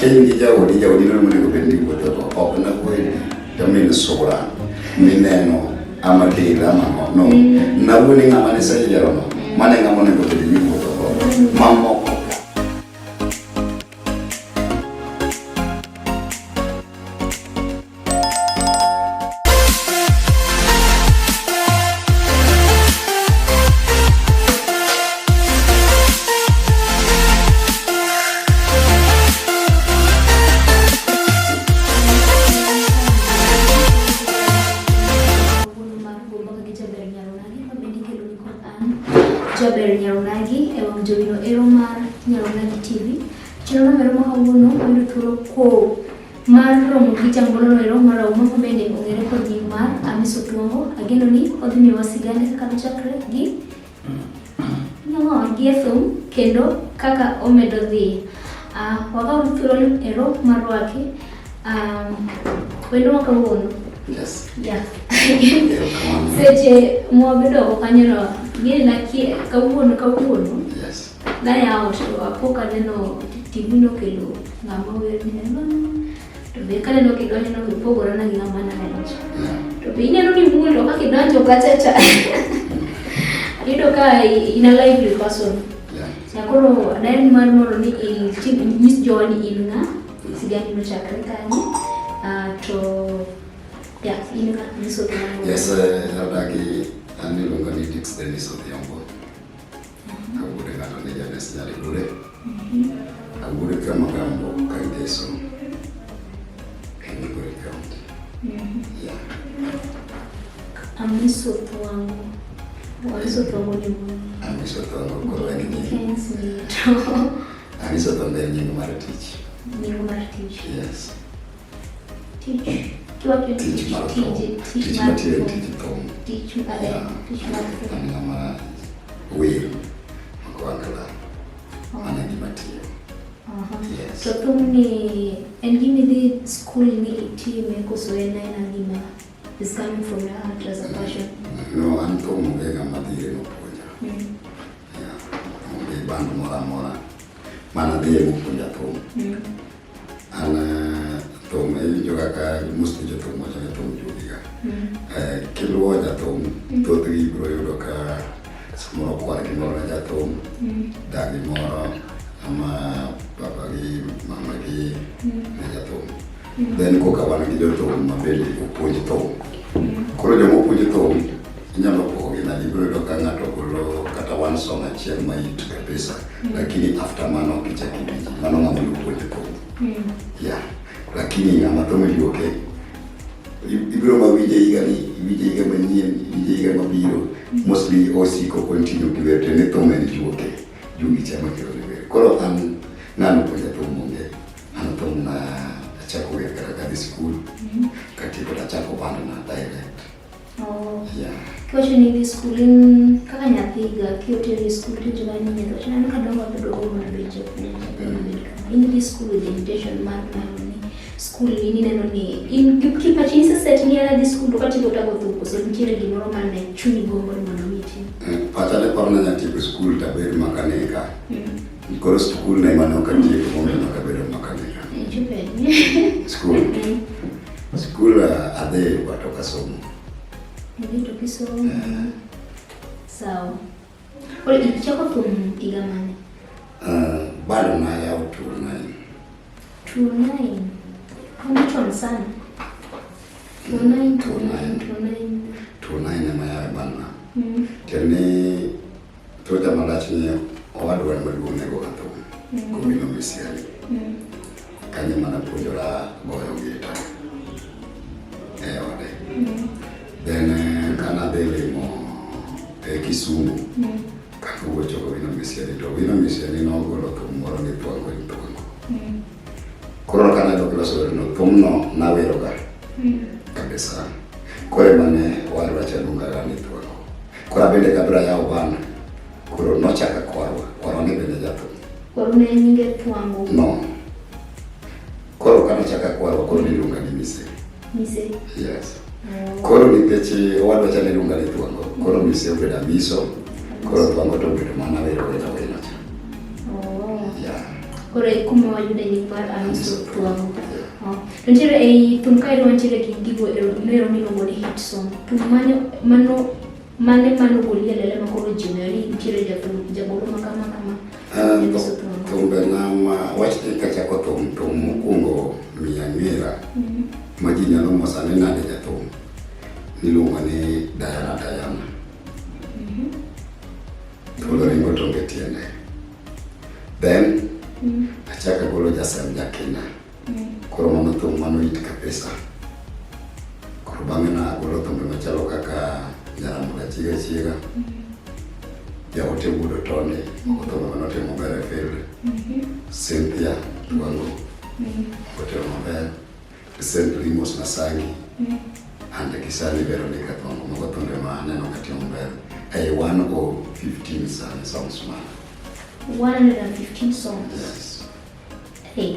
Ka in gi jaodi, jaodi no monego bed ni wuothogo. Ok nakwedi to min sura mineno ama del ama ang'o. No. Nawuo ni ng'ama niseyierono, mano e ng'ama onego bed ni iwuothogo. Mamoko Jaber Nyaronagi e wang' jowino ero mar Nyaronagi TV. Chenro mero ma kawuono wayudo thuolo ko mar romo gi jangolo ero marahuma ma bende ong'ere kod nying mar Amiso Tuongo. Ageno ni odhi miyowa sigane kaka nochakre gi ng'ama gi e thum kendo kaka omedo dhi. Wakaw thuolo ero mar rwake. Wendo ma kawuono. Yes. Yeah. Seche mwabedo oko kanyono, ng'eni nakia kawuono kawuono. Yes. Nayawo to apo kaneno TV nokelo ng'ama wer ni to be kaneno kidonjo no ipogora na gi ng'ama naneno cha. To be ineno ni muol to kaka idonjo kacha cha. Iyudo ka in a lively person. Yeah. Ya koro daher mar mondo ni inyis jowa ni in ng'a, sigani nochakre kanye, to ya in ng'a, nyiso gima. Yes, adagi an iluonga ni Dix Dennis Odhiambo. Awuod ng'ato ni Janes Nyarigure. Awuod Kamagambo Kangeso. E Migori County. Yeah. Amiso Thwango. Amiso Thwango ni wuon. Amiso Thwango koro en nying. Kens ni to. Amiso Thwango en nying mar tich. Nying mar tich. Yes. Tich. Kiwacho ni Tich mar thum. tich Tich mar matiyo en thum. tij thum. Tich Yeah. tich mar thum. An ng'ama wer makwangla. Mano e gima tiyo. Yes. To thum ni en gima idhi skul ni itime koso en aena gima is coming from your heart as a passion? No, an thum onge ng'ama dhire nopuonja. Yeah. Onge band moro amora mana dhiye mopuonja thum. An thum iwinjo kaka mostly jothum wacho ni thum juogiga. Kiluwo jathum, thothgi ibiro yudo ka samoro kwargi moro ne jathum, dagi moro ama babagi, mamagi ne jathum. Then koka wan gi jothum ma bende opuonj thum. Koro joma opuonj thum inyalo pogogi nade? Ibiro yudo ka ng'ato golo kata one song achiel ma hit kabisa, lakini after mano ok ichak iwinji. Mano ng'ama nopuonj thum. Yeah. Lakini ng'ama thum ojuoke, ibiro ma winje higa ni, iwinje higa manyien, iwinje higa mabiro, mostly osiko continue gi wer, tiende ni thum en juoke, juogi cha makelo ne wer. Koro an ng'ano puonja thum onge. An thum na achako wer kata kadhi skul, katieko to achako band na direct. Oh. Yeah. Kiwacho ni idhi skul in kaka nyathiga kioteri e skul tiwinjo ga ni nyathi wacho ni an kadongo abiro dwaro mondo abed japuonj abiro abed kama. In idhi skul with the intention mar neno ni skul ni ineno ni in kipachi iseset ni an adhi skul to katieko tago thum koso nitiere gimoro mane chunyi gombo ni mondo mi itim. Pacha ne paro ni anyalo tieko skul to abed makanika. Koro skul ne ema ne ok atieko momiyo ne ok abedo makanika. Ichopo e Skul. Skul adhi but ok asomo. Idhi to kisomo. Sawa. Koro ichako thum higa mane? Bado nayawo 29. 29. Mano chon sana. 29, 29, 29. 29 ema yawe band na. Tiende ni thoth malach ni owadwa maduong' ne goga thum. Kobino Misiani. Kanyo ema napuonjora goyo gita e ode. Then kanadhi limo e Kisumu, kaka wuocho go Wino Misiani to Wino Misiani nogolo thum moro ni Thwango in Thwango. Koro kanadok loso werno, thumno naweroga kabisa. Koro ema ne owadwa cha luongaga ni Thwango. Koro abende kabiro ayawo band, koro nochaka kwarwa, kwarwa ne bende jathum. Koro ne nyinge Thwango. No. Koro kanochaka kwarwa, koro niluonga ni Mise. Mise. Yes. Oh. Koro nikech owadwa cha niluonga ni Thwango, koro Mise obedo Amiso, koro Thwango to obedo mana wero wero wero cha. Oh. Yeah. Koro e kuma wayude nying mar Amiso Tuango. Oh. To nitiere ei thum kae wantiere gi gigo noero miluongo ni hit song. Thum mane mano mane mano goli e lela ma koro ji ong'eyo ni nitiere jathum jagoro ma kama kama. Amiso Tuango. Thumbe na ma wach ni kachako thum, thum mokwongo miya ng'era ma ji nyalo mosa ni nade jathum niluongo ni Diana Diana. Thuolo ringo tonge tiende. Then achako agolo Jasem Jakina. Koro mano thum mano it kabisa. Koro bang'e na agolo thumbe machalo kaka Nyaramoga Chiega Chiega. Jaote Wuod Otonde, mago thumbe manotimo maber e field. Cynthia Tuango, otimo maber. Recently Mos Masangi, and Kisani Veronica Tuango, mago thumbe ma aneno ka timo maber. Ei 115 sani songs ma. 115 songs. Yes. Hey.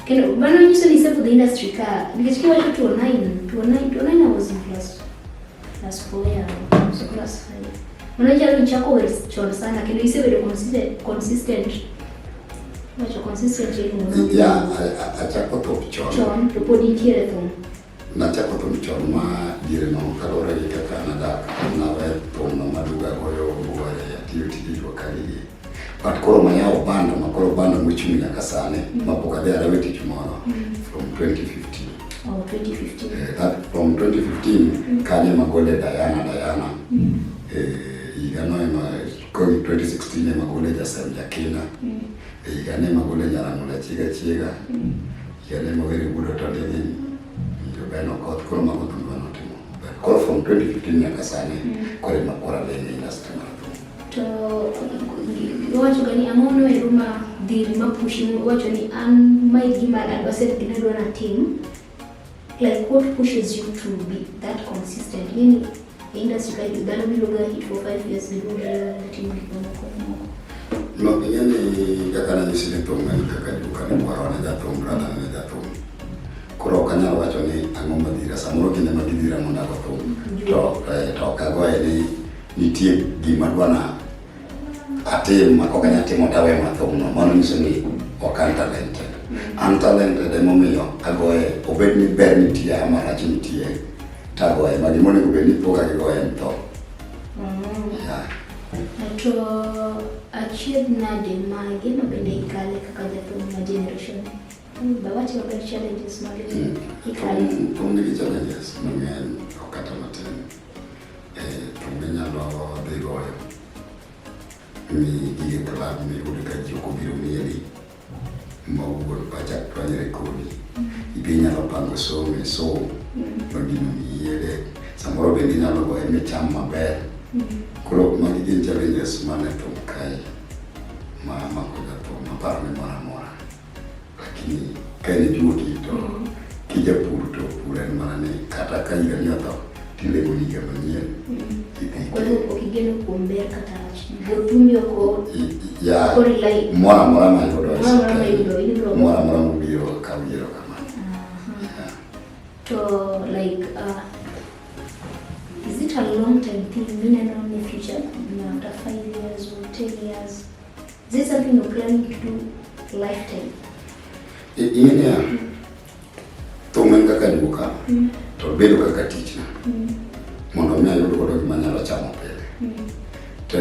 Kendo mano nyiso ni isebudho industry ka nikech kiwacho 2009 2009 2009 I was in class 4 yeah, so class 5. Mano chalo ni chako wer chon sana kendo isebedo consistent. Wacho consistent iluongo. Yeah, achako thum chon. Chon to pod intiere thum. Nachako thum chon ma diere no kaluwore gi kaka nadak nawe thum no maduga goyo buore atiyo tije jua kali gi. But koro mayawo band ma koro band mochung' nyaka sani mapok adhi arawe tich moro from 2015. Oh, 2015. That from 2015 kanyo ema gole Diana Diana. Higa no ema koro 2016 ema gole Jasem Jakina. Higa no ema gole Nyaramola Chiega Chiega. Higa no ema were Wuod Otonde gi Joben Okoth. Koro mago thumbe manotimo maber. Koro from 2015 nyaka sani koro ema koro aleny e industry mar thum. To iwacho ga ni ang'o noero ma dhiri ma pushi iwacho ni an mae gima adwa set gima adwa natim like what pushes you to be that consistent yani e industry ka dhano biro ga hit for 5 years giluore timo gik mamoko moko. No, ing'e ni kaka nanyisi ni thum en kaka juka ni kwaro ne jathum, brother ne jathum. Koro ok anyal wacho ni ang'o madhira, samoro gin ema gidhira mondo ago thum. To ok agoye ni nitie gima dwana atim ma ok anyal timo tawe ma thum no. Mano nyiso ni ok an talented. An talented emomiyo agoye, obed ni ber nitie ama rach nitie, tagoye. Ma gima onego bed ni pok agigoye en tho. Yeah. To achiedh nade mage ma bende ikale kaka jathum ma generation Bawachi maber challenges mage ikale. Thum nigi challenges mang'eny, ok kata matin. Thum inyalo dhi goyo mi gige club miyud ka ji ok obiro mieli ma wuon pacha dwanyre kodi. Ibe inyalo pango somo e somo ma gino miyiere. Samoro bende inyalo goye micham maber. Koro magi gin challenges mane thum kae ma mako jathum aparo ni moro amora. Lakini ka en juogi to kijapur to pur en mana ni kata ka higa ni otho tilego higa manyien. Idhi Kwa hivyo ok igeno kuom ber kata rach. Go thumbi ok ya ok rely moro amora mayudo Moro amora mayudo, in ibiro moro amora mobiro akaw yiero kamano. Yeah. To like is it a long time thing mineno ni future after 5 years or 10 years? Is it something you're planning to do lifetime? Ing'e niya, thum en kaka juoka to bedo kaka tichna mondo mi ayud godo gima anyalo chamo pile. To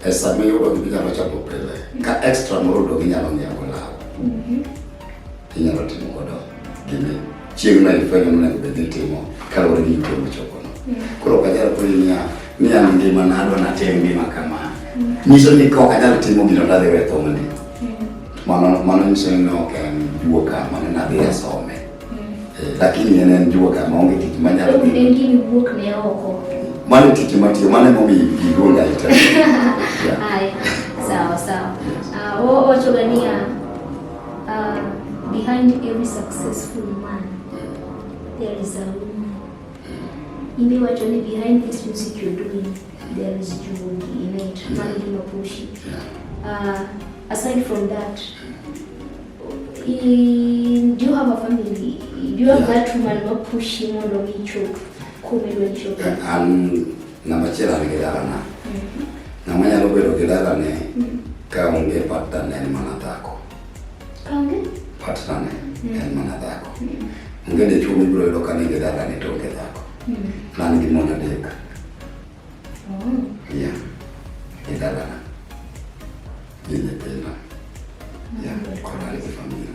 e sama iyudo gima inyalo chamo pile, ka extra moro odong' inyalo ng'iewo go law. Inyalo timo godo gimi chieng' ma ifwenyo monego bed ni itimo kaluwore gi yuto mochopono. Koro ok anyal koni niya, ni an ngimana adwa natim gima kama. Nyiso ni ka ok anyal timo gino to adhi we thumni. Mano nyiso ni ok en juoka mane nadhi asome. Lakini en juoka maonge tich manyalo En timo. gima iwuok ne oko. Mano e tich matiyo, mano emomiyo ji luonga e interview. Yeah. Aya, sawa sawa. Wawacho ga niya, behind every successful man there is a woman. Imbe wacho ni behind this music you're doing there is juogi in it. Mano gima pushi. Yeah. Aside from that, do you have a family? Do you have Yeah. that woman ma pushi mondo mi ichop kuma idwa ni ichop? An namba achiel an gi dalana. Ng'ama nyalo bedo gi dalane ka onge partner ne en mana dhako. Partner ne en mana dhako. Onge dichuo mibiro yudo ka nigi dalane to onge dhako. An gi mon 3. Yeah. E dalana. Gi nyithinda. Yeah. Koro an gi family.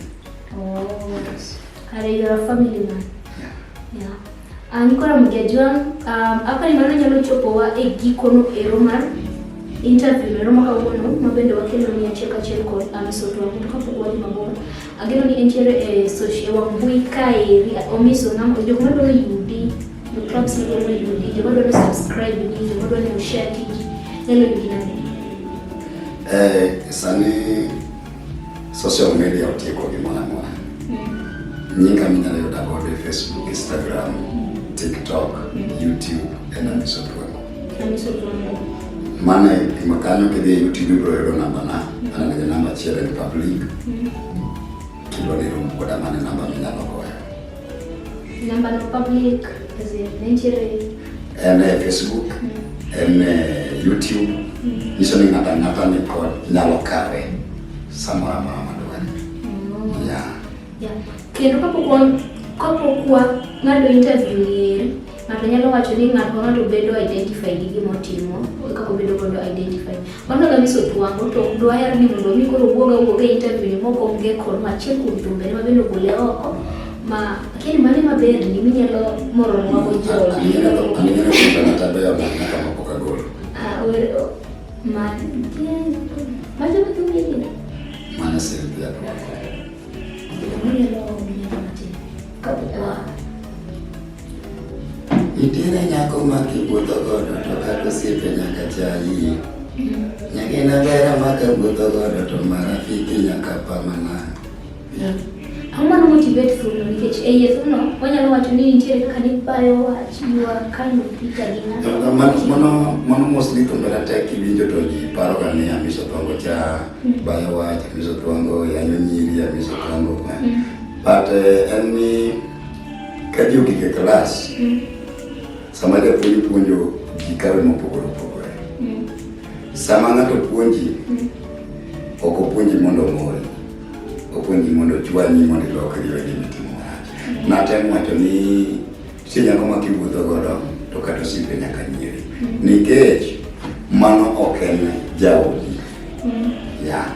Oh. Yes. Kare you're a family man. Yeah. Yeah. An koro Mjajwang, apani mano nyalo chopowa e gikono ero mar interview ero ma kawuono ma bende wakelo ni achiel kachiel kod Amiso Otwang'o. To kapok wadhi mabor, ageno ni entiere e social e wang' mbui kaeri Omiso ng'ama jok madwaro yudi, jo clubs madwaro yudi, joma dwaro subscribe ni, joma dwaro ni share tiji, nyalo yudi nade? Sani social media otieko gimoro amora. Nyinga minyalo yuda godo e Facebook, Instagram, TikTok, YouTube en Amiso Otwang'o. Amiso Otwang'o. Mano e gima kanyo kidhi e YouTube ibiro yudo namba na. An gi namba achiel en public. Kidwa ni rom koda mano e namba minyalo goyo. Namba no public as in nentiere En e Facebook, en e YouTube. Nyiso ni ng'ato ang'ata ni kod nyalo kawe samoro amora madware. Yeah. Yeah. Kendo kapok wa ng'ado interview ni eri, ng'ato nyalo wacho ni ng'ato ka ng'ato bedo identified gi gima otimo, kaka obedo godo identified. Mano ga Amiso Otwang'o to ok dwaher ni mondo mi koro wuog awuoga e interview ni mok onge kod achiel kuom thumbene ma bende ogole oko ma akia ni mane maber ni minyalo moronwa go jogi. Ang'eyo thumbe matabeyo nyaka mapok agolo. Ah, wer ma majo thumbe ni. Mano Cynthia Twang'o. Minyalo minyalo matin kapok wa Nitiere nyako ma kiwuotho godo to kata osiepe nyaka chayi. Nyakina bera ma kawuotho godo to marafiki nyaka pamana. Yeah. Ang'o mano motivate thumno nikech e iye thumno wanyalo wacho ni nitiere kaka nibayo wach you are kind of bitter gi ng'ato. Mano mostly thumbe na tek kiwinjo to ji paro ga ni Amiso Otwang'o cha bayo wach, Amiso Otwang'o yanyo nyiri, Amiso Otwang'o. But en ni ka ji ogik e klas, sama japuonj puonjo ji kawe mopogore opogore. Sama ng'ato puonji, ok opuonji mondo omori, opuonji mondo ochwanyi mondo ilokri iwe gima itimo marach. Natemo wacho ni nitie nyako ma kiwuotho godo to kata osiepe nyaka nyieri. Nikech mano ok en jaodi. Yeah.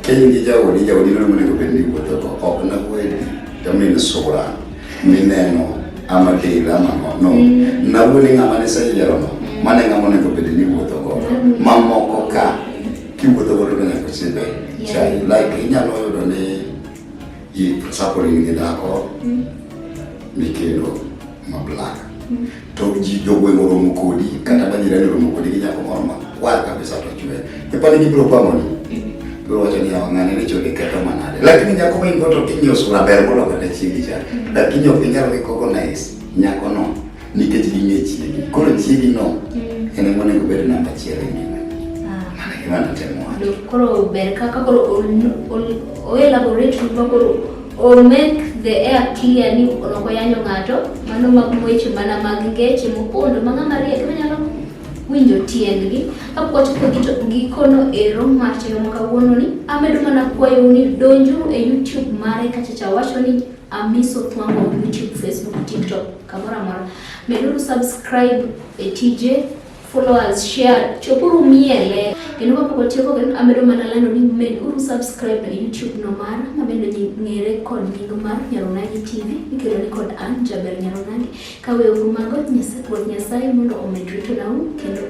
Ka in gi jaodi, jaodi no onego bed ni iwuotho go. Ok nawuoye to min sura mineno ama del ama ang'o. No. Nawuoyo ni ng'ama niseyierano, mano e ng'ama onego bed ni iwuotho godo. Mamoko ka kiwuotho godo to nyaka osiepe chayi. Like inyalo yudo ni suppose in gi dhako mikendo ma black. To ji jogweng' oromo kodi kata majirani oromo kodi gi nyako moro makwar kabisa to chwe. Ipani gibiro pamoni. Biro wacho ni yawa ng'ani ni chode ketho manade. Lakini nyako ma in go to king'iyo sura ber moloyo kata chiegi cha. Lakini ok inyal recognize nyako no nikech ging'e chiegi. Koro chiegi no en ema onego bed namba achiel e ngima. Mano e gima natemo wacho. Koro ber kaka koro o elaborate ma koro o make the air clear ni ok oyanyo ng'ato, mano mag weche mana mag ngeche mopondo ma ng'ama riek ema nyalo winjo tiendgi. Kapok wachopo gikono ero mar chenro ma kawuono ni, amedo mana kwayou ni donjuru e YouTube mare kacha cha wacho ni Amiso Otwang'o YouTube, Facebook, TikTok, kamoro amora. Meduru subscribe e tije, followers, share, chopuru miele. Kendo kapok watieko kendo amedo mana lando ni med uru subscribe e YouTube no mara ma bende ng'ere kod nying mar Nyaronagi TV mikelo ni kod an Jaber Nyaronagi. Kaweyo mago, Ruoth Nyasaye mondo omed ritonau kendo